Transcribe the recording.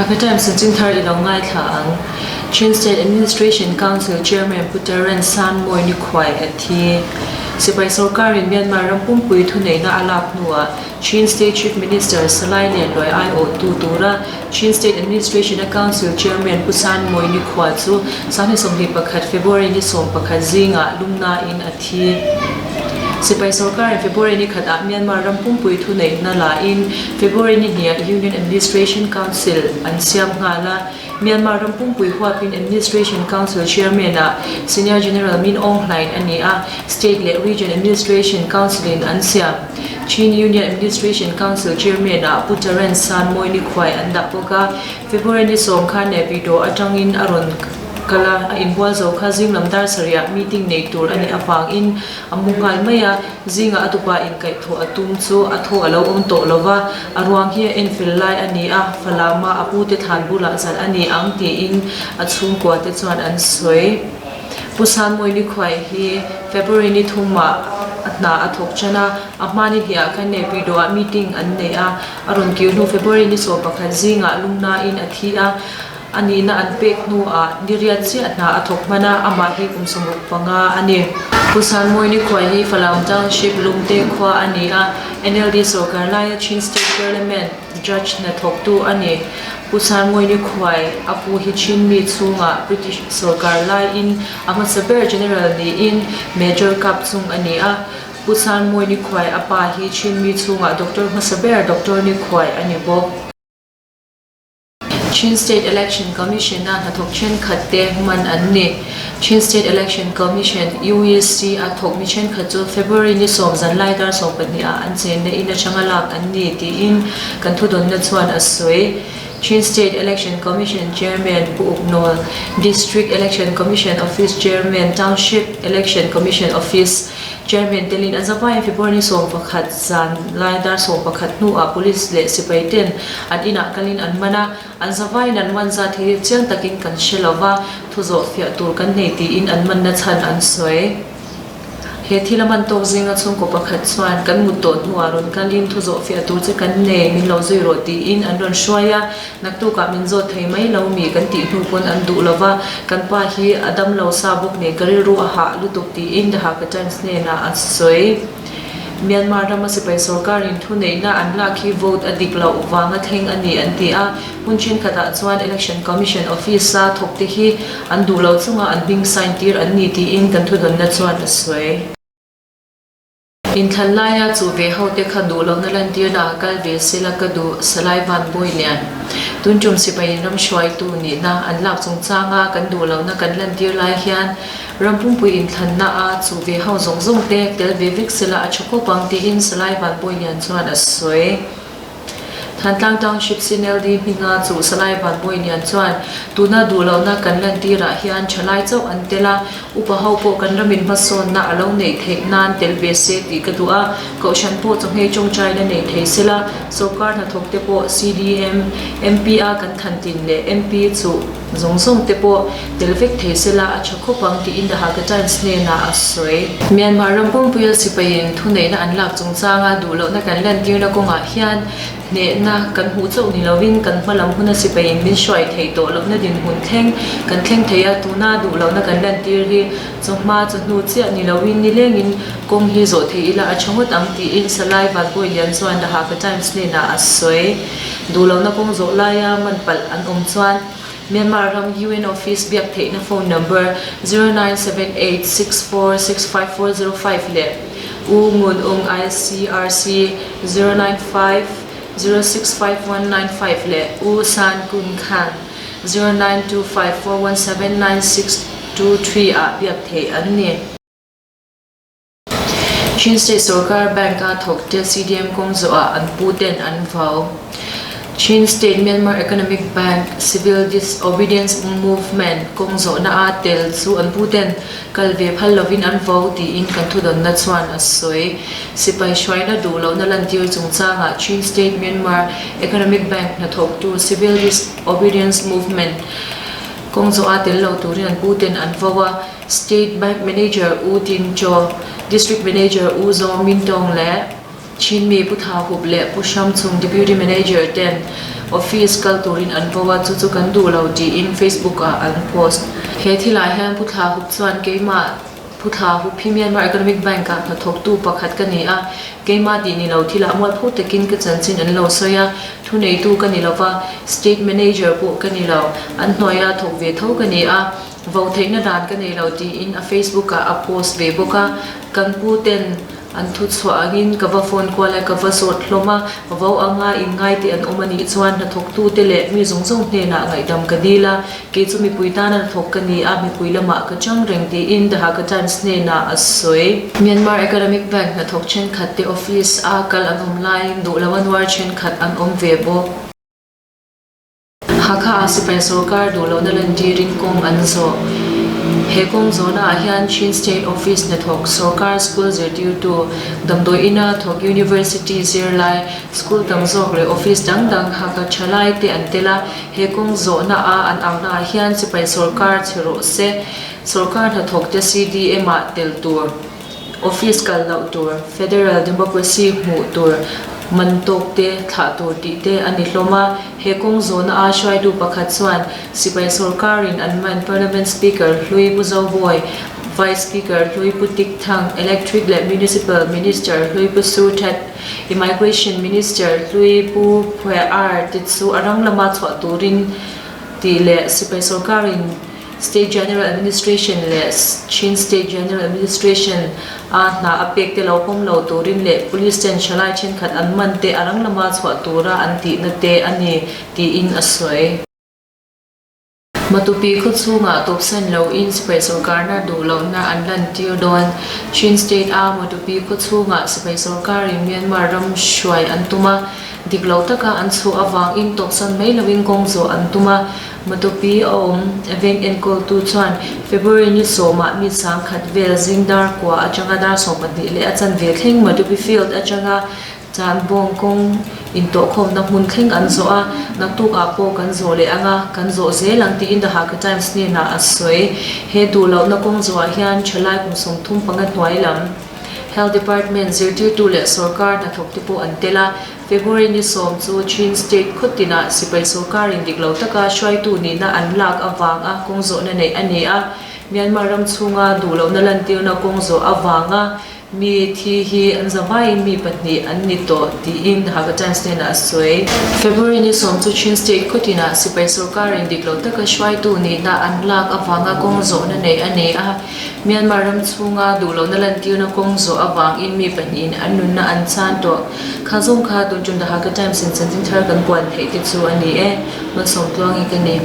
Hakha Times chanchin thar i lo ngaithla ang. Chin State Administration Council Chairman Pu Terence San Mawi Nikhuai a thi. Sipai sorkar in Myanmar ram pumpui thuneihna a lak hnuah Chin State Chief Minister Salai Lian Luai aiawhtu tura Chin State Administration a Council Chairman Pu San Mawi Nikhua chu 21 February ni 11 zingah lungna in a thi. Sipai sorkar in February ni khat ah Myanmar ram pumpui thuneihna la in February ni hnih ah Union Administration Council an siam nghal a. Myanmar ram pumpui huapin Administration Council Chairman ah Senior General Min Aung Hlaing a ni a, State leh Region Administration Council in an siam. Chin Union Administration Council Chairman ah Pu Terence San Mawi Nikhuai an dah bawk a. February ni sawm khan Naypyidaw atangin a rawn kal a, a inbual zo kha zinglam dar sarih ah meeting nei tur a nih avangin a mu nghal mai a, zingah a tupa inkaihthawh a tum chu a thaw a lo awm tawh lo va, a ruang hi a enfel lai a ni a, Falama a pute thlan bulah zalh a ni ang tiin a chhungkua te chuan an sawi. Pu Sanmawi Nikhuai hi February ni thumah a hna a thawk tan a, a hma ni hniah khan Naypyidaw ah meeting an nei a, a rawn kir hnu February ni 11 zingah lungnain a thi a, A nihna an pek hnuah niriat chiah hna a thawk hman a, amah hi kum 65 a ni. Pu Sanmawi Nikhuai hi Falam Township Lungte khua a ni a, NLD sorkar laia Chin State Parliament Judge hnathawktu a ni. Pu Sanmawi Nikhuai a pu hi Chin mi chhungah British sorkar laiin a hmasa ber General niin Major Kap chung a ni a. Pu Sanmawi Nikhuai a pa hi Chin mi chhungah Doctor hmasa ber Doctor Nikhuai a ni bawk. Chin State Election Commission a hnathawk thenkhat te man an ni. Chin State Election Commission, UEC, a thawkmi thenkhat chu February ni sawm zan lai dar 12 ah an chenna in atanga lak an ni tiin kan thudawnna chuan a sawi. Chin State Election Commission Chairman Pu Uk Nawl, District Election Commission Office Chairman, Township Election Commission Office Chairman telin an zavaiin February ni 11 zan lai dar 11 hnuah Police leh sipai ten an inah kalin an man a, an zavaiin an man zat hi chiang takin kan hre lo va, thu zawh fiah tur kan nei tiin an manna chhan an sawi. He thil a man tawk zinga chhungkaw pakhat chuan kan mut tawh hnuah rawn kalin thu zawh fiah tur che kan nei, min lo zui rawh tiin an rawn hruai a, Naktukah min zawt thei mai lo mi kan tih hnu pawn an duh lo va, kan pa hi a dam lo sa bawk nen ka rilru a hah lutuk tiin The Hakha Times hnenah a sawi. Myanmar rama sipai sorkarin thuneihna an lak hi vote a dik loh vanga thleng a ni an ti a, hmun thenkhatah chuan Election Commission office-a thawkte hi an duh lo chunga an hming sign tir an ni tiin kan thudawnna chuan a sawi. Inthlan laia chu ve ho te kha duh lohna lantirna ah kal ve sela ka duh, Salai Van Bawi Lian. Tun tum sipaiin ram hruaitu nihna an lak chungchanga kan duh lohna kan lantir lai hian ram pumpui inthlanna a chu ve ho zawng zawng te tel ve vek sela a tha khawp ang tiin Salai Van Bawi Lian chuan a sawi. Thantlang Township CNLD hminga chu Salai Vanbawi Lian chuan, Tuna duh lohna kan lantirah hian thalai chauh an tel a, upa ho pawh kan ramin hmasawnna a lo neih theih nan tel ve se tih ka duh a, Kohhran pawh chawhmeh tawngtaina nei thei sela, sawrkar hnathawkte pawh CDM, MP a kan thantin leh MP chu zawng zawng te pawh tel vek thei sela a tha khawp ang tiin The Hakha Times hnenah a sawi. Myanmar ram pumpuia sipaiin thuneihna an lak chungchanga duh lohna kan lantirna kawngah hian hnehna kan hmuh chauh ni lovin kan hma lam huna sipaiin min hruai theih tawh lohna dinhmun thleng kan thleng thei a, tuna duh lohna kan lantir hi chawhma chawhnu chiah ni lovin nilengin kawng hi zawh thei ila a tha ngawt ang tiin Salai Vanbawi Lian chuan The Hakha Times hnenah a sawi. Duh lohna kawng zawh laia man palh an awm chuan Myanmar ram UN office biak theihna phone number 0978646540 leh U Ngun Ung ICRC 095065195 leh U San Kun Khan 0925417962 ah biak theih an ni. Chin State Sorkar Bank a thawkte CDM kawng zawhah an pu ten an vau. Chin State Myanmar Economic Bank Civil Disobedience Movement kawng zawhna a tel chu an pu ten kal ve phal lovin an vau tiin kan thudawnna chuan a sawi. Sipai hruaina duh lohna lantir chungchangah Chin State Myanmar Economic Bank hnathawktu Civil Disobedience Movement kawng zawh a tel lo turin an pu ten an vau a. State Bank Manager U Tin Kyaw, District Manager U Zaw Min Tawng le Chinmi Pu Thla Hup le Pu Hram Cung Deputy Manager ten office kal turin an vo a, cucu kan duh lo tiin Facebook ah an post. He thil ah hin Pu Thla Hup chuan keimah Pu Thla Hup hi Myanmar Economic Bank ah hnathawktu pakhat ka ni a, keimah tih ni lo thil ah mualpho takin ka chanchin an lo sawi a, thuneitu ka ni lova, State Manager pawh ka ni lo, an hnuai ah thawk ve tho ka ni a, vo theihna dan ka nei lo tiin a Facebook ah a post ve bawk a, kan pu ten An thuchhuah angin ka va phone kual a, ka va zawt hlawm a, vo anga inngai te an awm a nih chuan hnathawktute leh mi zawng zawng hnenah ngaihdam ka dil a, kei chu mipui tana hnathawk ka ni a, mipui lamah ka chang reng tiin The Hakha Times hnenah a sawi. Myanmar Economic Bank hnathawk thenkhat te office a kal an awm laiin duh lo a nuar thenkhat an awm ve bawk. Hakha ah sipai sorkar duh lohna lantirin kawng an zawh. He kawng zawhna ah hian Chin State Office hnathawk, sorkar school zirtirtu, damdawi ina thawk University zirlai, school tam zawk leh office dang dang Hakha thalai te an tel a. He kawng zawhna a an auhna ah hian sipai sorkar che rawh se, sorkar hnathawk te CDM ah tel tur. Office kal loh tur, Federal Democracy hmuh tur, man tawk te thlah tur tih te a ni hlawm a. He kawng zawhna a hruaitu pakhat chuan sipai sorkarin an man Parliament Speaker hlui Pu Zobawi, Vice Speaker hlui Pu Tik Thang, Electric leh Municipal Minister hlui Pu Su That, Immigration Minister hlui Pu Phwe Ar te chu a rang lama chhuah turin tih leh sipai sorkarin State General Administration leh Chin State General Administration a hna a pek te lo pawm lo turin leh Police ten thalai thenkhat an man te a rang lama chhuah tura an tihna te a ni tiin a sawi. Matupi khaw chhungah tawpsan loin sipai sorkarna duh lohna an lantir dawn. Chin State a Matupi khaw chhungah sipai sorkarin Myanmar ram hruai an tum a, dik lo taka an chhuah avangin tawpsan mai loin kawng zawh an tum a. Matupi a awm veng enkawltu chuan February ni sawmah mi sangkhat vel zing dar kua atanga dar 12 leh a chanve thleng Matupi Field atanga Chanbawng kawng intawhkhawmna hmun thleng an zawh a, naktukah pawh kan zawh leh ang a, kan zawh zel ang tiin The Hakha Times hnenah a sawi. He duhlohna kawng zawhah hian thalai kum 35 hnuai lam Health Department zirtirtu leh sorkar hnathawkte pawh an tel a, February ni sawm chu Chin State khaw tinah sipai sorkarin dik lo taka hruaitu nihna an lak avanga kawng zawhna neih a ni a. Myanmar ram chhunga duh lohna lantirna kawng zawh avanga mi thi hi an za vaiin mi pahnih an ni tawh tiin The Hakha Times hnenah a sawi. February ni sawm chu Chin State khaw tinah sipai sorkarin dik lo taka hruaitu nihna an lak avanga kawng zawhna neih a ni a. Myanmar ram chhunga duh lohna lantirna kawng zawh avangin mi pahnihin an nunna an chan tawh. Kha zawng kha tun tum The Hakha Times in chanchin thar kan puan theih te chu a ni e. Malsawm tluangi ka ni.